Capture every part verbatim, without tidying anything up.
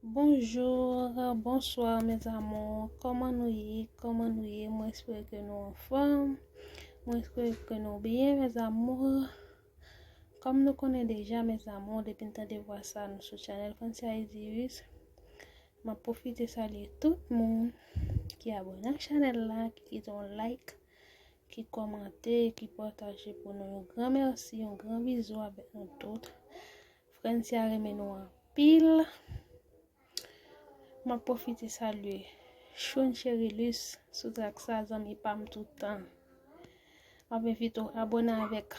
Bonjour, bonsoir mes amours. Kòman nou ye? Kòman nou ye? Mwen espere ke nou anfòm. Mwen espere ke nou byen, mes amours. Kòm nou konnen deja, mes amours, depi n tande vwa sa, nou sou chanèl Francia Edirius. M ap pwofite salye tout moun ki abòne ak chanèl la, ki kite yon like, ki kòmante, ki pataje pou nou. Yon gran mèsi, yon gran bizou avèk nou tout. Francia renmen nou anpil. M ap pwofite salye Choun Cherilus sou trak sa, zanmi pa m tout tan. M ap envite w abòne avèk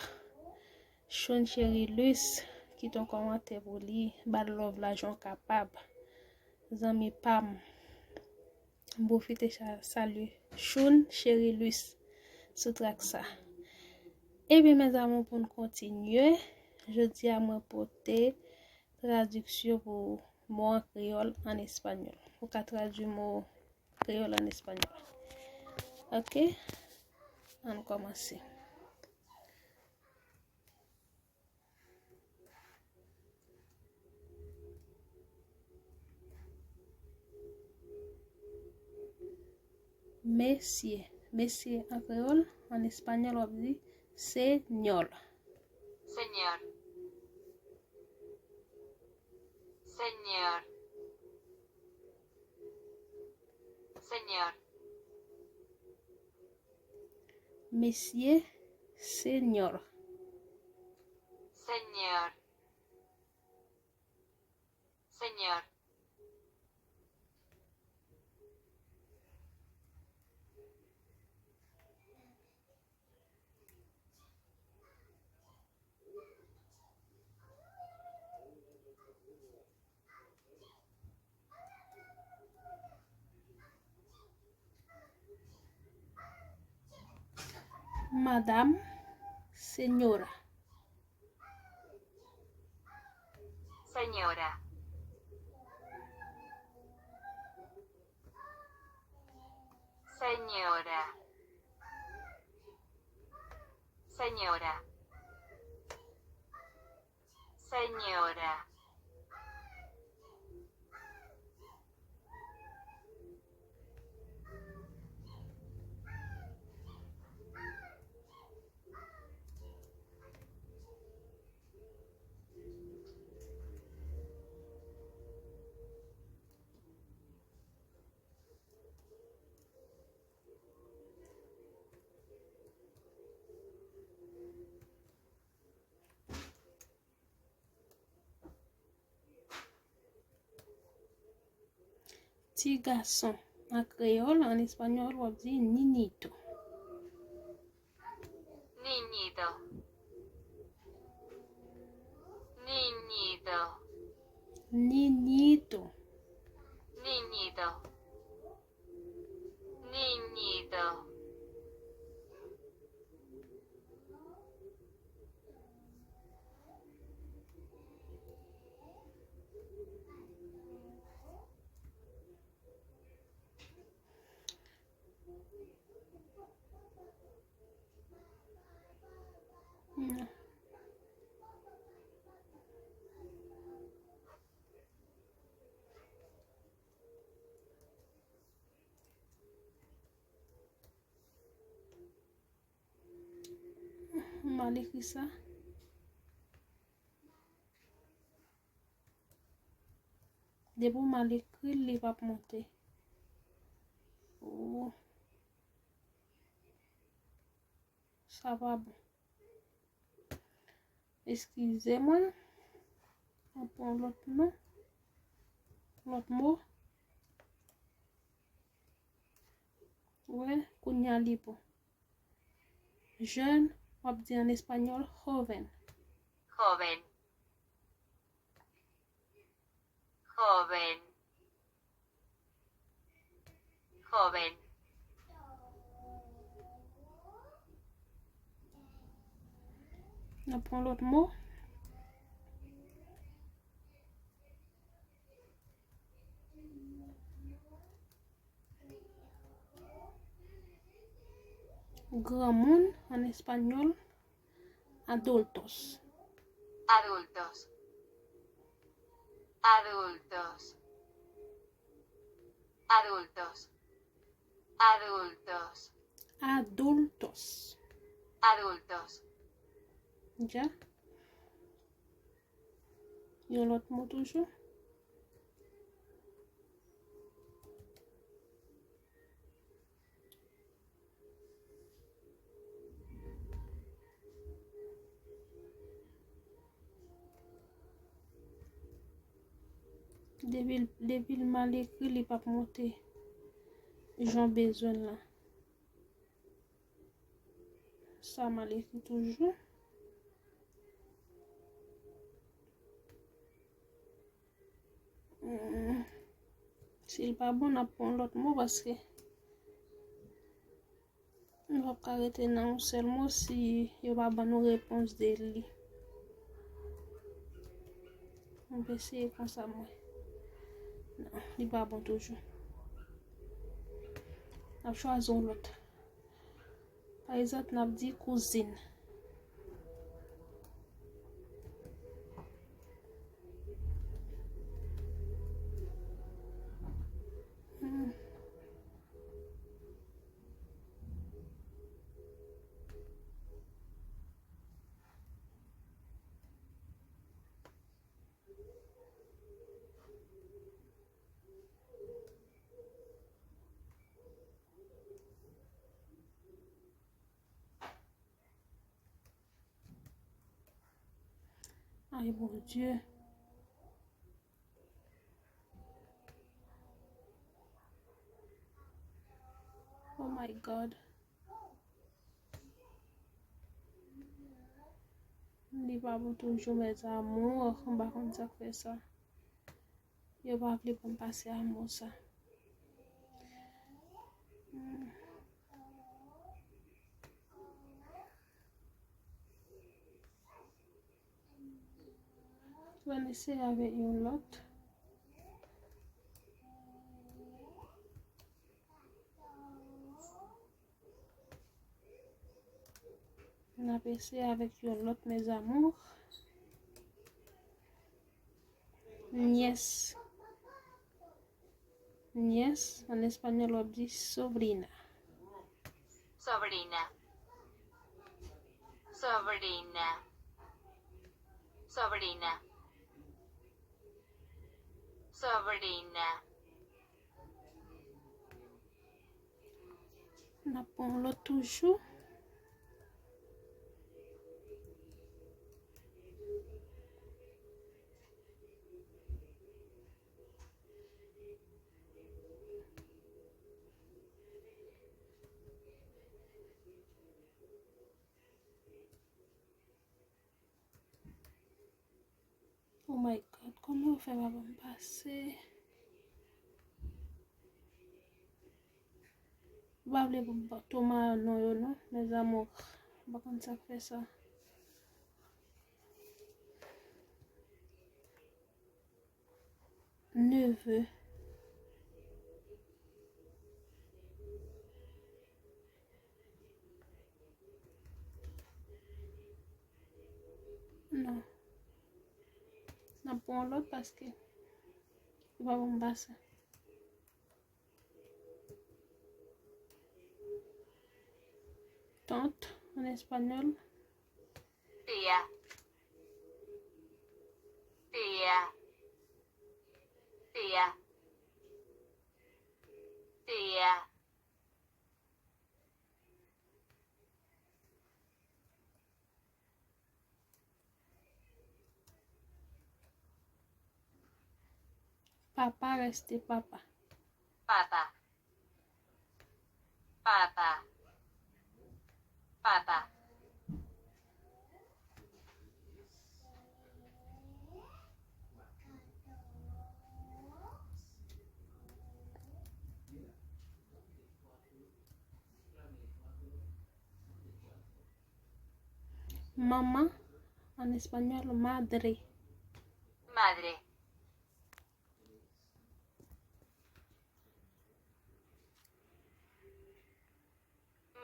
Choun Cherilus, kite yon kòmantè pou li, ba l love la jan w kapab. Zanmi pa m, m pwofite cha-, salye Choun Cherilus sou trak sa. Ebyen, mes amours, pou n kontinye, jodi a mwen pote tradiksyon pou mo an kreyòl an espanyòl. Ou ka tradui mo kreyòl an espanyòl. Ok? Ann kòmanse. Mesye. Mesye an kreyòl, an espanyòl, w ap di señor. Señor. Señor. Señor. Mesye, señor. Señor. Señor. Madam, señora. Señora. Señora. Señora. Señora. Ti gason an kreyòl, an espanyòl, w ap di niñito. Niñito. Niñito. Niñito. Niñito. Niñito. M al ekri sa. Depi w mal ekri l, li p ap monte. Oh. Sa pa bon. Eskize mwen. Mwen pran lòt non. Lòt mo. Wè, kounye a li bon. Jeune, w ap di an espanyòl, joven. Joven. Joven. Joven. N ap pran lòt mo. Granmoun, an espanyòl, adultos. Adultos. Adultos. Adultos. Adultos. Adultos. Adultos. Ya. Yon lòt mo toujou. Depi l, depi l mal ekri, li p ap monte jan w bezwen l la. Sa mal ekri toujou. Hmm. Si l pa bon, n ap pran lòt mo paske nou p ap ka rete nan yon sèl mo si yo pa ban nou repons de li. M ap eseye konsa mwen. Non, li pa bon toujou. N ap chwazi yon lòt. Pa egzanp, n ap di kouzin. Hmm. Ay, Bondye. Oh my God. Li pa bon toujou, mes amours. M pa konn sa k fè sa. Yo pa vle pou m pase a mo sa. Hmm. N ap eseye avèk yon lòt. N ap eseye avèk yon lòt, mes amours. Nièce. Nièce, an espanyòl, w ap di sobrina. Sobrina. Sobrina. Sobrina. Sobrina. N ap pran lòt toujou. Oh my God, kòman yo fè pa ban m pase? Ou pa vle pou m ba-, tou ma non yo non, mes amours. M pa konn sa k fè sa. Neveu. Non. N ap pran yon lòt paske li pa bon pase. Tante, an espanyòl. Tía. Tía. Tía. Tía. Papa reste papa. Papa. Papa. Papa. Manman, an espanyòl, madre. Madre.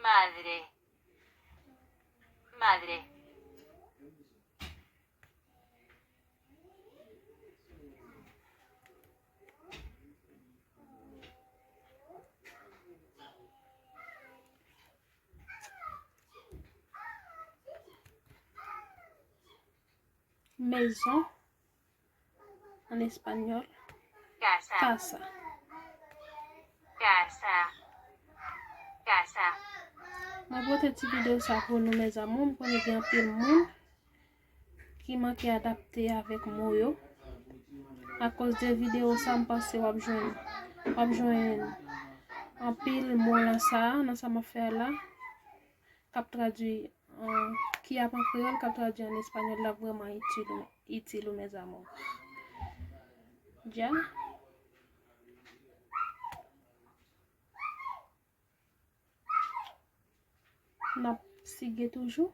Madre. Madre. Maison, en espagnol, casa. Casa. Mwen pote ti videyo sa pou nou, mes amours. M konnen gen anpil moun ki manke adapte avèk mo yo. Akoz de videyo sa, m panse w ap jwenn, w ap jwenn anpil mo nan sa, nan sa m ap fè a la, k ap tradui, euh, ki ap an kreyòl, k ap tradui an espanyòl la, vrèman itil, itil, mes amours. Dja. N ap sige toujou.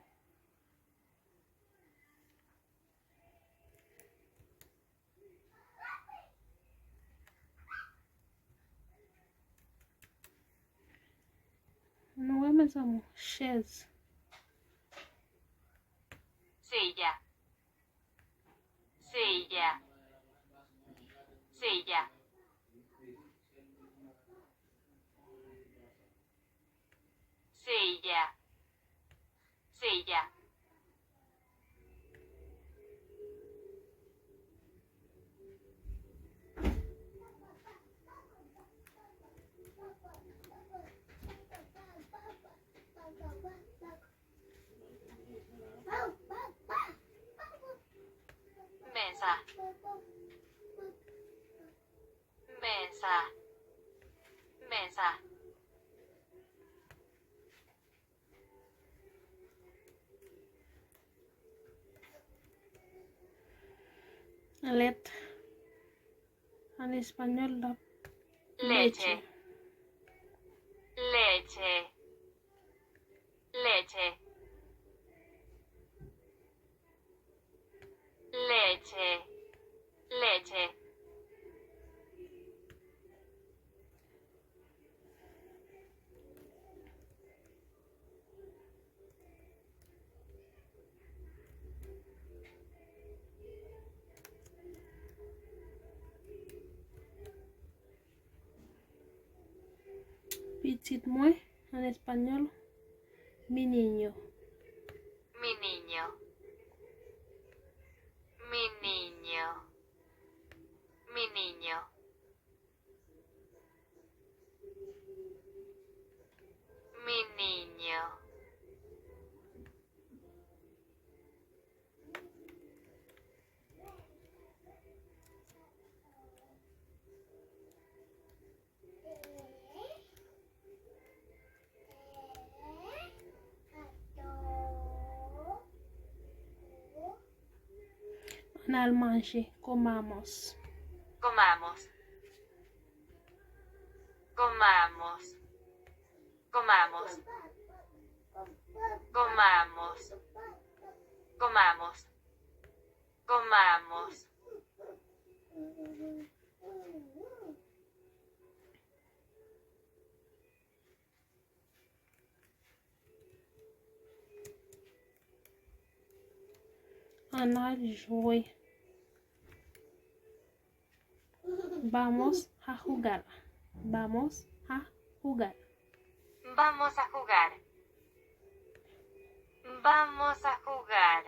Nou wè, mes amours, chèz. Silla. Silla. Silla. Silla. Silla. Mesa. Mesa. Mesa. Lèt. An espanyòl, la. Leche. Leche. Leche. Leche. Leche. Pitit mwen, an espanyòl, mi niño. Mi niño. Mi niño. Mi niño. Mi niño. Ann al manje, comamos. Comamos. Comamos. Comamos. Comamos. Comamos. Comamos. Ann al jwe. Vamos a jugar. Vamos a jugar. Vamos a jugar. Vamos a jugar.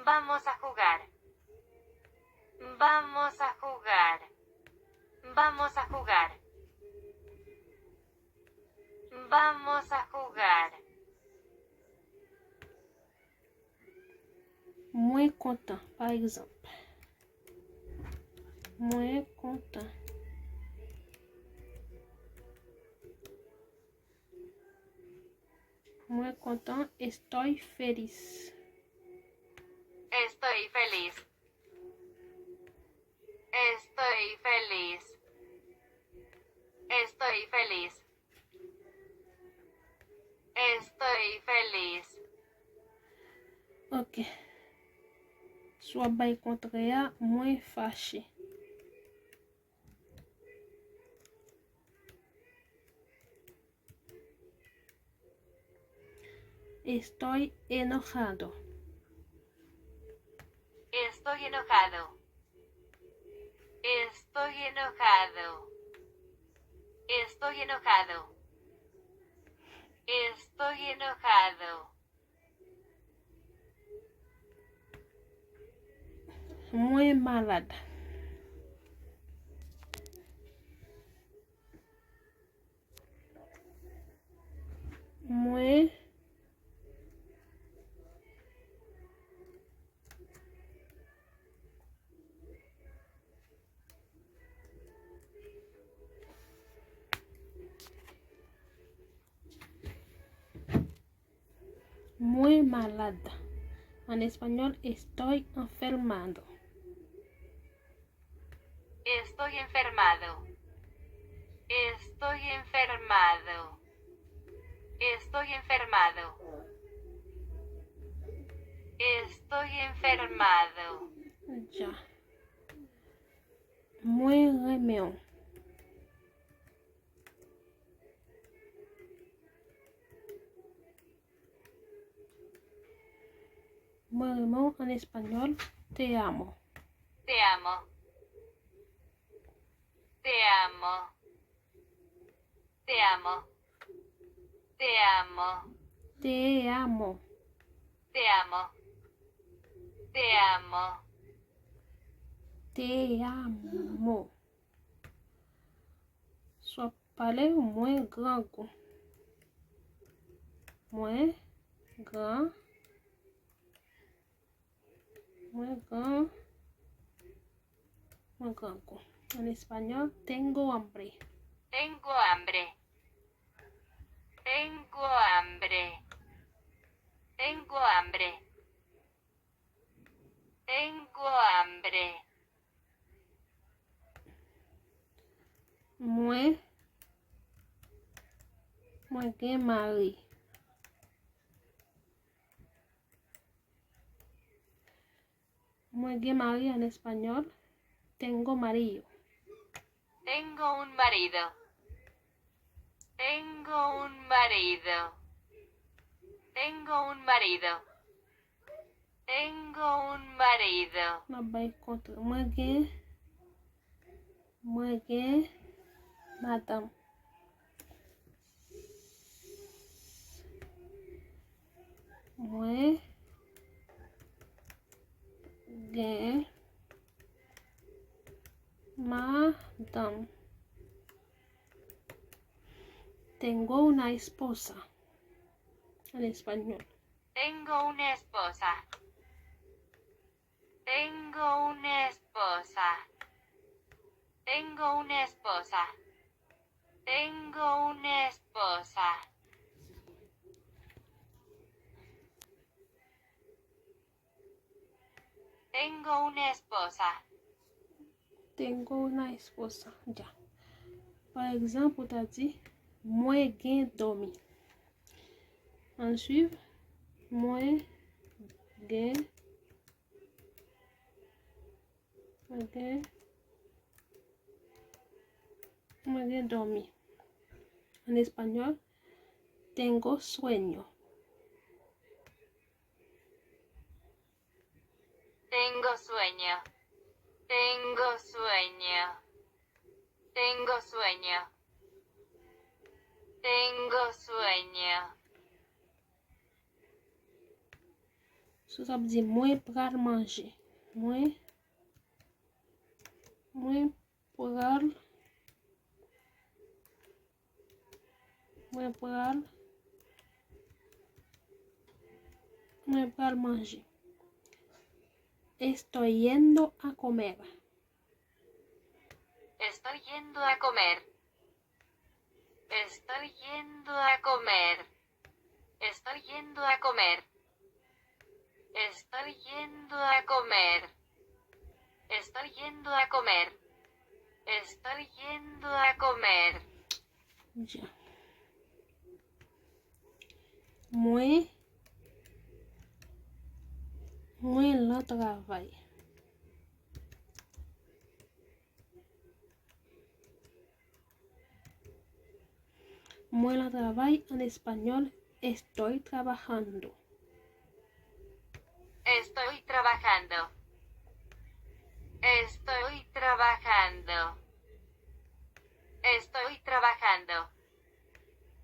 Vamos a jugar. Vamos a jugar. Vamos a jugar. Vamos a jugar. Mwen kontan, pa egzanp. Mwen kontan. Mwen kontan, estoy feliz. Estoy feliz. Estoy feliz. Estoy feliz. Estoy feliz. Ok. Si w ap bay kontrè a, mwen fache. Estoy enojado. Estoy enojado. Estoy enojado. Estoy enojado. Estoy enojado. Mwen malad. Mwen Mwen malad. En español, estoy enfermado. Estoy enfermado. Estoy enfermado. Estoy enfermado. Estoy enfermado. Ya. Mwen renmen w. Mwen renmen w, en español, te amo. Te amo. Te amo. Te amo. Te amo. Te amo. Te amo. Te amo. Te amo. Swa pale, mwen grangou. Mwen gran. Mwen gran. Mwen grangou. En español, tengo hambre. Tengo hambre. Tengo hambre. Tengo hambre. Tengo hambre. Mwen, mwen gen mari. Mwen gen mari, en español, tengo marido. Tengo un marido. Tengo un marido. Tengo un marido. Tengo un marido. N ap bay kontre. Mwen gen, mwen gen madanm. Mwen gen madanm. Tengo una esposa. En español. Tengo una esposa. Tengo una esposa. Tengo una esposa. Tengo una esposa. Tengo una esposa. Tengo una esposa. Ya. Pa egzanp, ou ta di, mwen gen dòmi. Ann swiv, mwen gen, mwen gen, mwen gen dòmi. En español, tengo sueño. Tengo sueño. Tengo sueño. Tengo sueño. Tengo sueño. Sa, sa vle di mwen pral manje. Mwen, mwen pral, mwen pral, mwen pral manje. Estoy yendo a comer. Estoy yendo a comer. Estoy yendo a comer. Estoy yendo a comer. Estoy yendo a comer. Estoy yendo a comer. Estoy yendo a comer. Ya. Mwen, mwen lan travay. Mwen lan travay, en español, estoy trabajando. Estoy trabajando. Estoy trabajando. Estoy trabajando.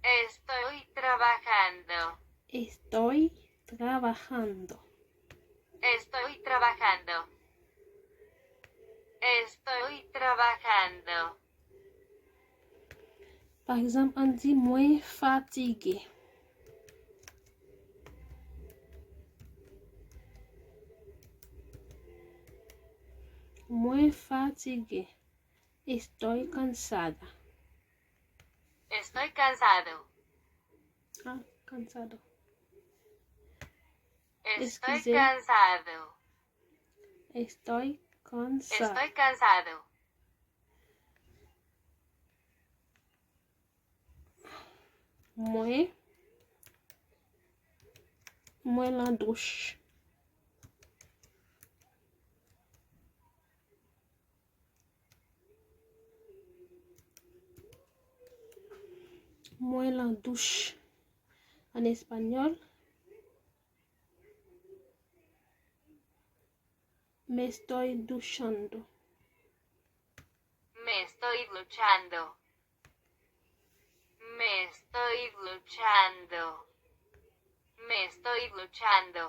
Estoy trabajando. Estoy trabajando. Estoy trabajando. Estoy trabajando. Pa egzanp, ann di, mwen fatige. Mwen fatige. Estoy cansada. Estoy cansado. Ah, cansado. Estoy Excusez. Cansado. Estoy cansado. Estoy cansado. Mwen, mwen lan douch. Mwen lan douch. An espanyòl, me estoy duchando. Me estoy duchando. Me estoy duchando. Me estoy duchando.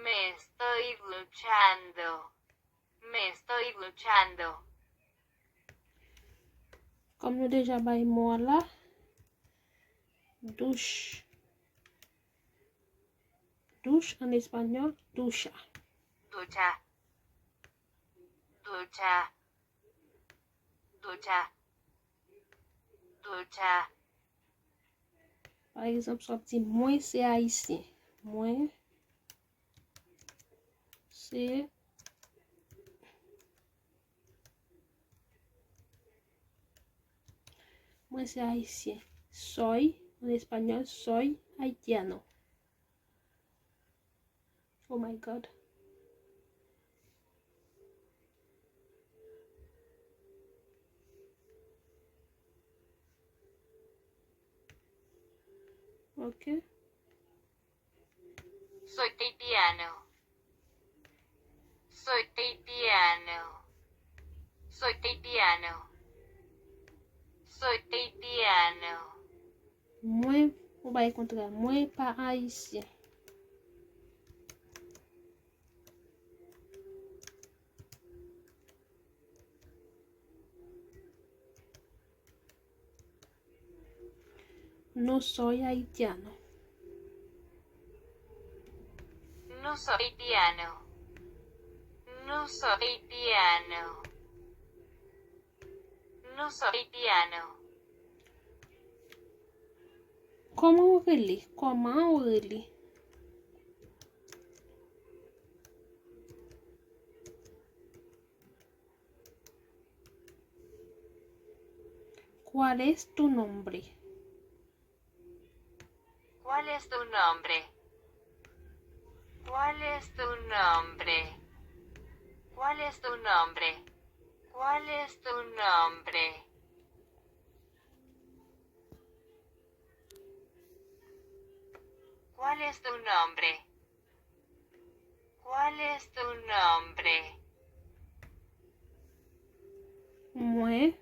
Me estoy duchando. Me estoy duchando. Kòm nou deja bay mo a la, douch. Douch an espanyòl, ducha. Ducha. Ducha. Ducha. Ducha. Pa egzanp, si w ap di, mwen se ayisyen. Mwen se, mwen se ayisyen. Soy, an espanyòl, soy haitiano. Oh my God. Ok. Soy haitiano. Soy haitiano. Soy haitiano. Soy haitiano. Mwen, ou bay kontrè, mwen pa ayisyen. No soy haitiano. No soy haitiano. No soy haitiano. No soy haitiano. Kòman ou rele? Kòman ou rele? ¿Cuál es tu nombre? ¿Cuál es tu nombre? ¿Cuál es tu nombre? ¿Cuál es tu nombre? ¿Cuál es tu nombre? ¿Cuál es tu nombre? ¿Cuál es tu nombre? Mwen,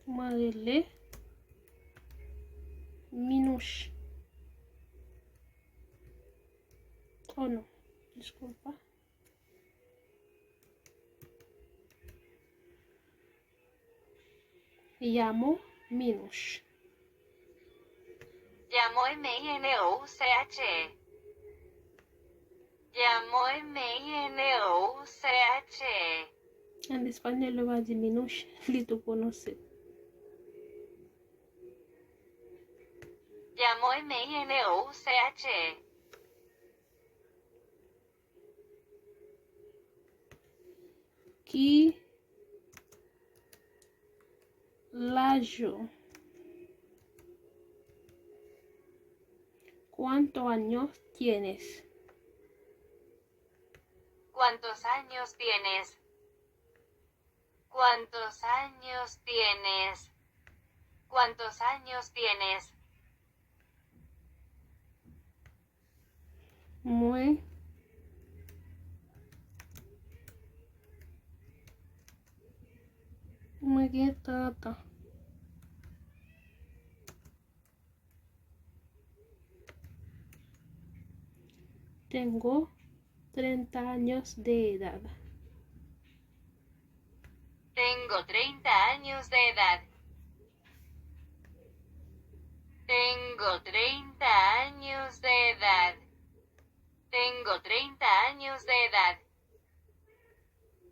mwen rele Minouche. Oh non, disculpa. Llamo Minouche. Llamo M I N O U C H E. Llamo M I N O U C H E. An espanyòl, yo pa di Minouche, li tou pwononse. Llamo M I N O U C H E. Ki laj ou? ¿Cuántos años tienes? ¿Cuántos años tienes? ¿Cuántos años tienes? ¿Cuántos años tienes? Mwen, mwen gen trant an. Tengo treinta años de edad. Tengo treinta años de edad. Tengo treinta años de edad. Tengo treinta años de edad.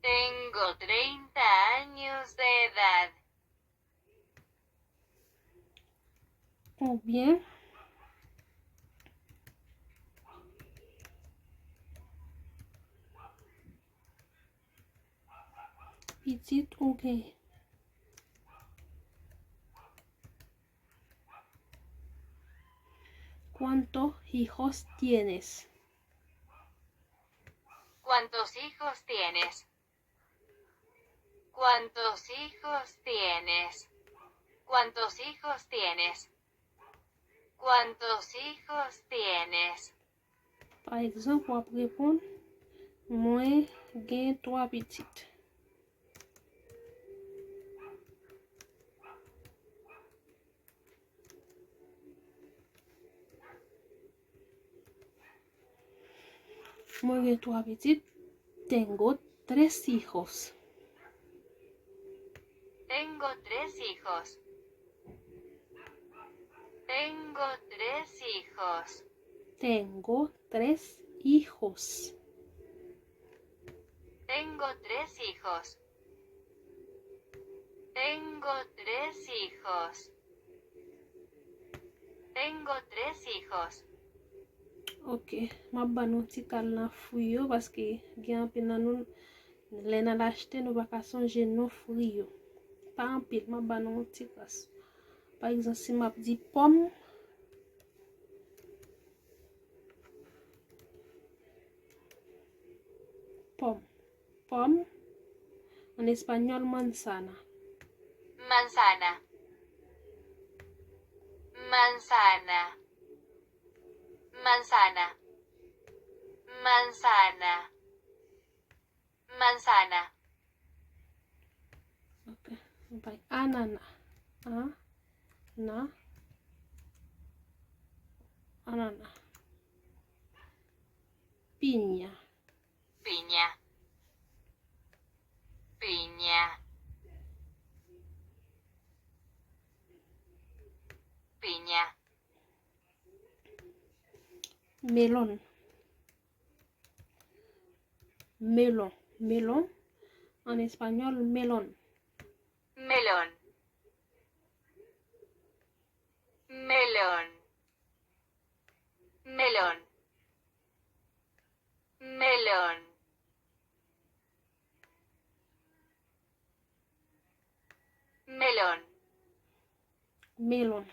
Tengo treinta años de edad. Oubyen, pitit ou gen. ¿Cuántos hijos tienes? ¿Cuántos hijos tienes? ¿Cuántos hijos tienes? ¿Cuántos hijos tienes? ¿Cuántos hijos tienes? Pa egzanp, w ap reponn, mwen gen twa pitit. Mwen gen twa pitit. Tengo tres hijos. Tengo tres hijos. Tengo tres hijos. Tengo tres hijos. Tengo tres hijos. Tengo tres hijos. Tengo tres hijos. Ok, m ap ba nou ti kal nan fwi yo, paske gen anpil nan nou, lè n al achte, nou pa ka sonje non fwi yo. Pa anpil, m ap ba nou yon ti kras. Pa egzanp, si m ap di pòm, pòm. Pòm. En español, manzana. Manzana. Manzana. Manzana. Manzana. Manzana. Ok. Anana. A. Na. Anana. Piña. Piña. Piña. Piña. Melón. Melón. Melón. En español, melón. Melón. Melón. Melón. Melón. Melón. Melón.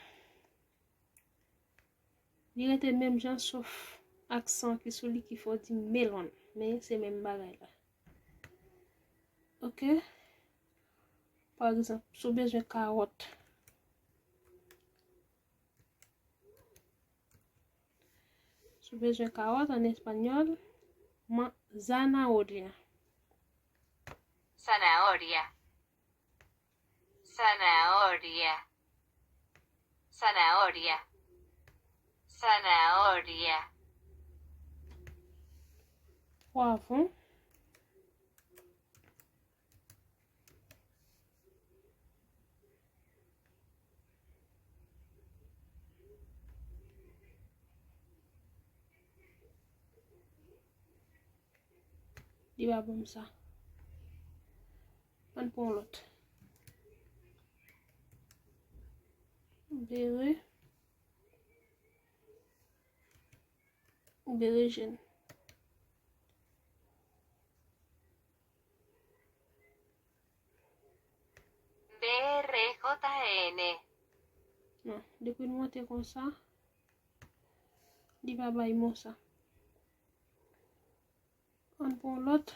Li rete menm jan, sof aksan ki sou li ki fè w di melón. Men se menm bagay la. Ok? Pa egzanp, si w bezwen kawòt. Si w bezwen kawòt, an espanyòl, ma-, zanahoria. Zanahoria. Zanahoria. Zanahoria. Zanahoria. Pwavwon. Li pa ban m sa. Ann pran yon lòt. Bere. Berejèn. B R J N. Non, depi l monte konsa, li pa bay mo sa. Ann pran lòt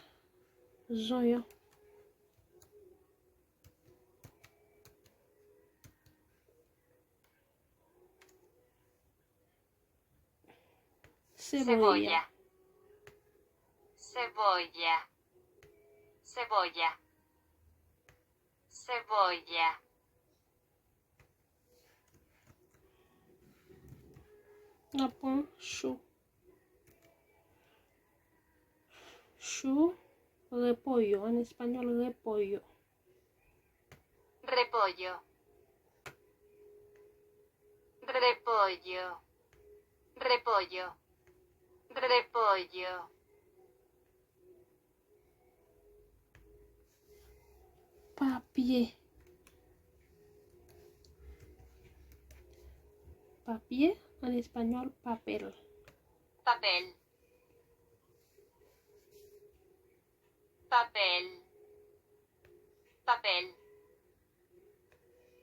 zonyon. Seboya. Seboya. Seboya. Seboya. Seboya. N ap pran chou. Chou, repollo, en español, repollo. Repollo. Repollo. Repollo. Repollo. Papye. Papye, en español, papel. Papel. Papel. Papel.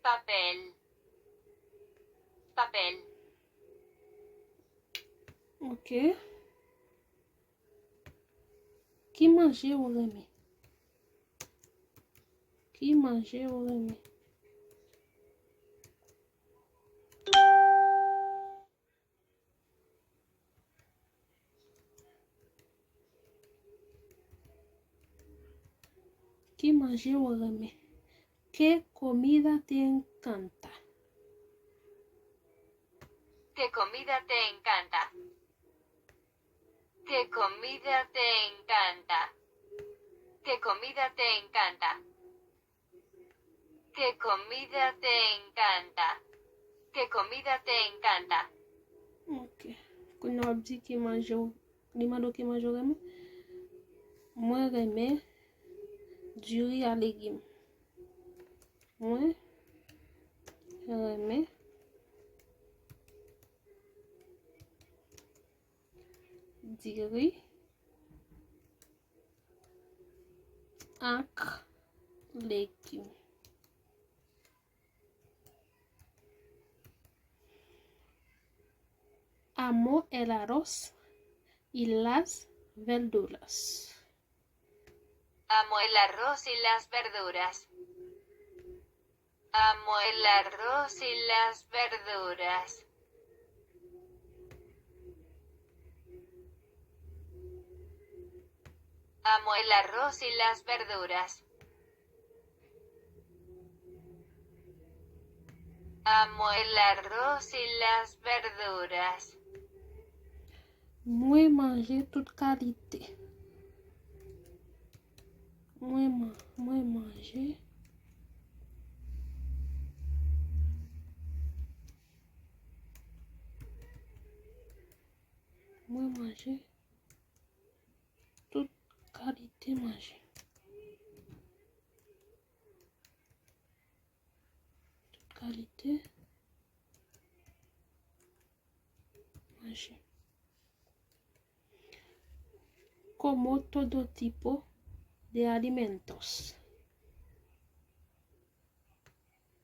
Papel. Papel. Ok. Ki manje ou renmen? Ki manje ou renmen? Ki manje ou renmen? ¿Qué comida te encanta? ¿Qué comida te encanta? ¿Qué comida te encanta? ¿Qué comida te encanta? ¿Qué comida te encanta? ¿Qué comida te encanta? Ok. Kounye a w ap di ki manje w, li mande w ki manje w renmen. Mwen renmen diri a legim. Mwen renmen diri ak legim. Amo el arroz y las verduras. Amo el arroz y las verduras. Amo el arroz y las verduras. Amo el arroz y las verduras. Amo el arroz y las verduras. Mwen manje tout kalite. Mwen man-, mwen manje. Mwen manje tout kalite manje. Tout kalite manje. Como todo tipo de alimentos.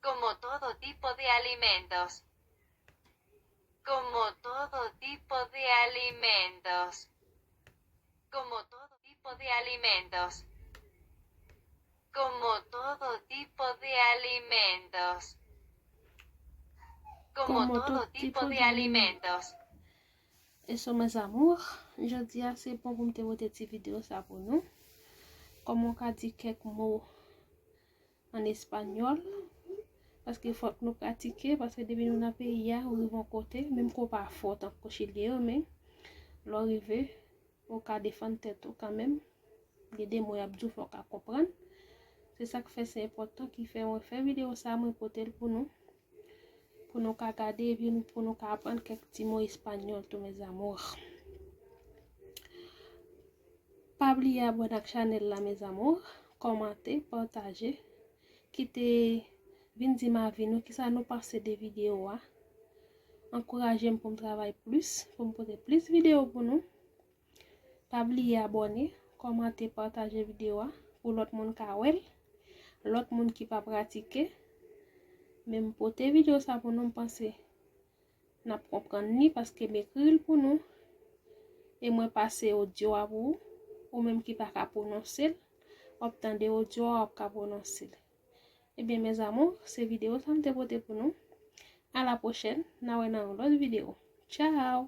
Como todo tipo de alimentos. Como todo tipo de alimentos. Como todo tipo de alimentos. Como todo tipo de alimentos. Como todo tipo de alimentos. Eso, mes amours, jodi a se bon pou m te pote ti videyo sa pou nou. Kòman w ka di kèk mo an espanyòl, paske fòk nou pratike, paske depi nou nan peyi a, ou rive yon kote, menm ke w pa fò tankou chilyen yo, men lè w rive, ou ka defann tèt ou kanmenm. Gen de mo y ap di w fò w ka konprann. Se sa k fè se enpòtan ki fè mwen fè videyo sa, mwen pote l pou nou, pou nou ka gade, epi nou, pou nou ka aprann kèk ti mo espanyòl tou, mes amours. Pa bliye abòne ak chanèl la, mes amours, kòmante, pataje, kite, vin di m avi nou, kisa nou panse de videyo a. Ankouraje m pou m travay plis, pou m pote plis videyo pou nou. Pa bliye abòne, kòmante, pataje videyo a pou lòt moun ka wè l, lòt moun ki pa pratike. Men m pote videyo sa pou nou, m panse n ap konprann li paske m ekri l pou nou. E mwen pase odyo a pou ou, ou menm ki pa ka pwononse l, w ap tande odyo a, w ap ka pwononse l. Ebyen, mes amours, se videyo sa m te pote pou nou. A la pwochèn, n a wè nan yon lòt videyo. Tchao!